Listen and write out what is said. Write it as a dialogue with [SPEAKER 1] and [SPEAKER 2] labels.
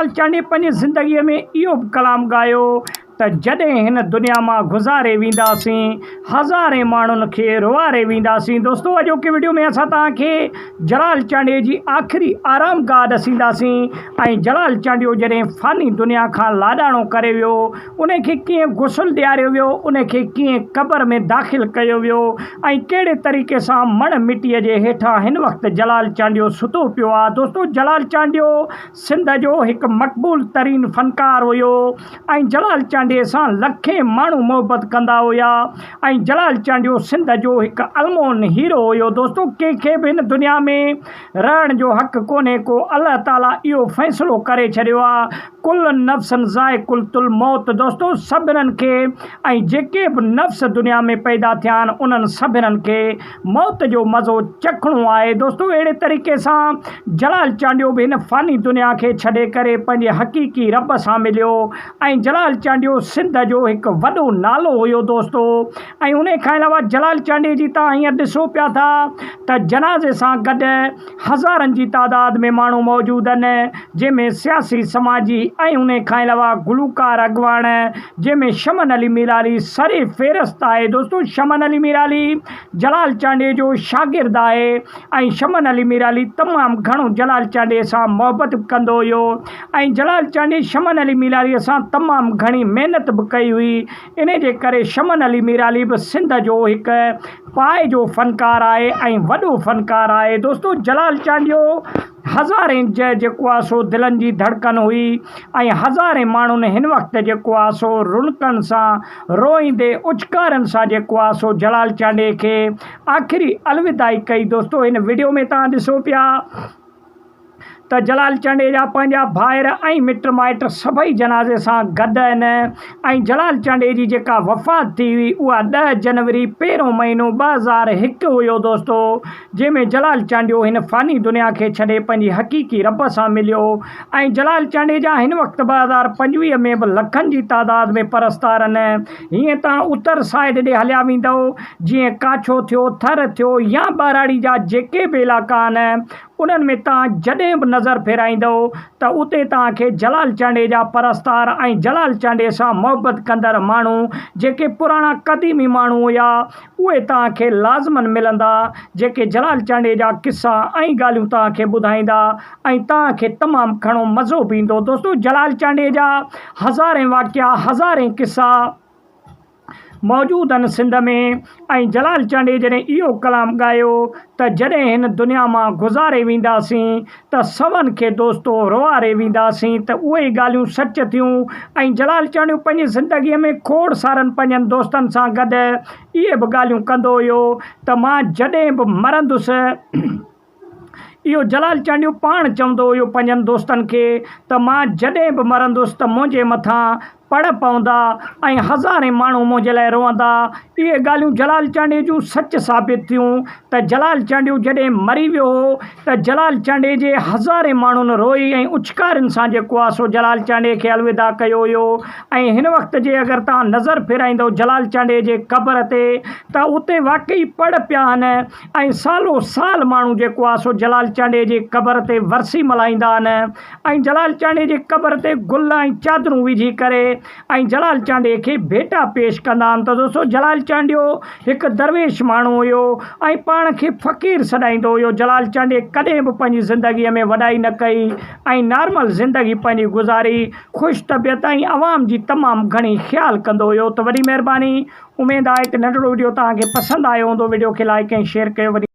[SPEAKER 1] جلال چانڊيي پنهنجي زندگيء ۾ اهو به ڪلام ڳايو ته جڏهن هن دنيا مان گذاري وينداسين هزارين ماڻهن کي روئاري وينداسين دوستو اڄوڪي وڊيو ۾ اسان توهان کي جلال چانڊيي جي آخري آرام گاهه ڏسينداسين ۽ جلال چانڊيو جڏهن فاني دنيا کان لاڏاڻو ڪري ويو ان کي ڪيئن غسل ڏياريو ويو ان کي ڪيئن قبر ۾ داخل ڪيو ويو ۽ ڪهڙي طريقي سان مڻ مٽي جي هيٺان هن وقت جلال چانڊيو ستو پيو آ دوستو جلال چانڊيو سنڌ جو هڪ مقبول ترين فنڪار هيو ۽ جلال چانڊيي سان لکين ماڻهو محبت ڪندا هيا ۽ جلال چانڊيو سنڌ جو هڪ المون هيرو هيو دوستو ڪنهن کي به هن دنيا ۾ رهڻ جو حق ڪونهي ڪو الله تعالي اهو فيصلو ڪري ڇڏيو آ ڪل نفس ذائقة الموت دوستو سڀنن کي ۽ جيڪي به نفس دنيا ۾ پيدا ٿيا آهن انهن سڀنن کي موت جو مزو چکڻو آهي دوستو اهڙي طريقي سان جلال چانڊيو به هن فاني دنيا کي ڇڏي ڪري پنهنجي حقيقي رب سان مليو ۽ جلال چانڊيو سنڌ جو هڪ وڏو نالو هيو دوستو ۽ انهي کان علاوه جلال چانڊيي جي تان هينئر ڏسو پيا ٿا ته جنازي سان گڏ هزارن جي تعداد ۾ ماڻهو موجود آهن جنهن ۾ سياسي سماجي ۽ انهي کان علاوه گلوڪار اڳواڻ جنهن ۾ شمن علي ميرالي سر فهرست آهي دوستو شمن علي ميرالي جلال چانڊيي جو شاگرد آهي ۽ شمن علي ميرالي تمام گهڻو جلال چانڊيي سان محبت به ڪندو هيو ۽ جلال چانڊيي شمن علي ميرالي سان تمام گهڻي محنت به ڪئي هئي انهي جي ڪري شمن علي ميرالي به سنڌ جو هڪ پائي جو فنڪار آهي ۽ وڏو فنڪار آهي دوستو جلال چانڊيو هزارين جي جيڪو آهي سو دلن جي ڌڙڪن هئي ۽ هزارين ماڻهن هن وقت جيڪو آهي سو رنڪن سان روئيندي اڇڪارن سان جيڪو آهي سو جلال چانڊيي کي آخري الوداعي ڪئي دوستو هن وڊيو ۾ توهان ڏسو پيا ته جلال چانڊيي جا پنهنجا ڀائر ۽ مٽ مائٽ سڀئي جنازي سان گڏ آهن ۽ جلال چانڊيي جي جيڪا وفات ٿي هئي اها ڏهه جنوري پهريون مهينو 2001 هيو دوستو جنهن ۾ جلال چانڊيو هن فاني دنيا کي ڇڏي پنهنجي حقيقي رب سان مليو ۽ جلال چانڊيي جا هن وقت 2025 ۾ به لکن جي تعداد ۾ پرستار آهن هيئن تان اتر سائيڊ ڏي هليا ويندؤ جيئن ڪاڇو ٿيو ٿر ٿيو يا ٻهراڙي جا جيڪي به علائقا آهن انهن ۾ توهان جڏهن به نظر ڦيرائيندؤ ته اتي توهان کي جلال چانڊيي جا پرستار ۽ جلال چانڊيي سان محبت ڪندڙ ماڻهو جيڪي پراڻا قديمي ماڻهو هيا اهي توهان کي لازمن ملندا جيڪي جلال چانڊيي جا قصا ۽ ڳالهيون توهان کي ٻڌائيندا ۽ توهان کي تمام گهڻو مزو به ايندو دوستو جلال چانڊيي جا هزارين واقعا هزارين قصا موجود آهن سنڌ ۾ ۽ جلال چانڊيي جڏهن اهو ڪلام ڳايو ته جڏهن هن دنيا مان گذاري وينداسين ته سون کي دوستو روئاري وينداسين ته اهي ڳالهيون سچ ٿيون ۽ جلال چانڊيو پنهنجي زندگيء ۾ کوڙ سارن پنهنجن دوستن سان گڏ اهي به ڳالهيون ڪندو هيو ته مان جڏهن به مرندس اهو جلال چانڊيو پاڻ چوندو هيو پنهنجن دوستن کي ته مان جڏهن به مرندس ته منهنجي مٿان پڙ پوندا ۽ هزارين ماڻهو منهنجي لاء روئندا. اهي ڳالهيون جلال چانڊيي جون سچ ثابت ٿيون ته جلال چانڊيو جڏهن مري ويو هو ته جلال چانڊيي جي هزارين ماڻهن روئي ۽ اڇڪارين سان جيڪو آهي سو جلال چانڊيي کي الوداع ڪيو هيو ۽ هن وقت جي اگر توهان نظر ڦيرائيندؤ جلال چانڊيي جي قبر تي ته اتي واقعي پڙ پيا آهن ۽ سالو سال ماڻهو جيڪو آهي سو جلال چانڊيي جي قبر تي ورسي ملهائيندا آهن ۽ جلال چانڊيي جي قبر تي گل ۽ چادرون وجهي ڪري ۽ جلال چانڊيي کي ڀيٽا پيش ڪندا آهن ته دوستو جلال چانڊيو هڪ درويش ماڻهو هيو ۽ پاڻ کي فقير سڏائيندو هيو جلال چانڊيي ڪڏهن به پنهنجي زندگي ۾ وڏائي نه ڪئي ۽ نارمل زندگي پنهنجي گذاري خوش طبيعت ۽ عوام جي تمام گهڻي خيال ڪندو هيو ته وڏي مهرباني اميد آهي ته ننڍڙو وڊيو توهان کي پسند آيو هوندو وڊيو کي لائيڪ ۽ شيئر ڪيو وڏي.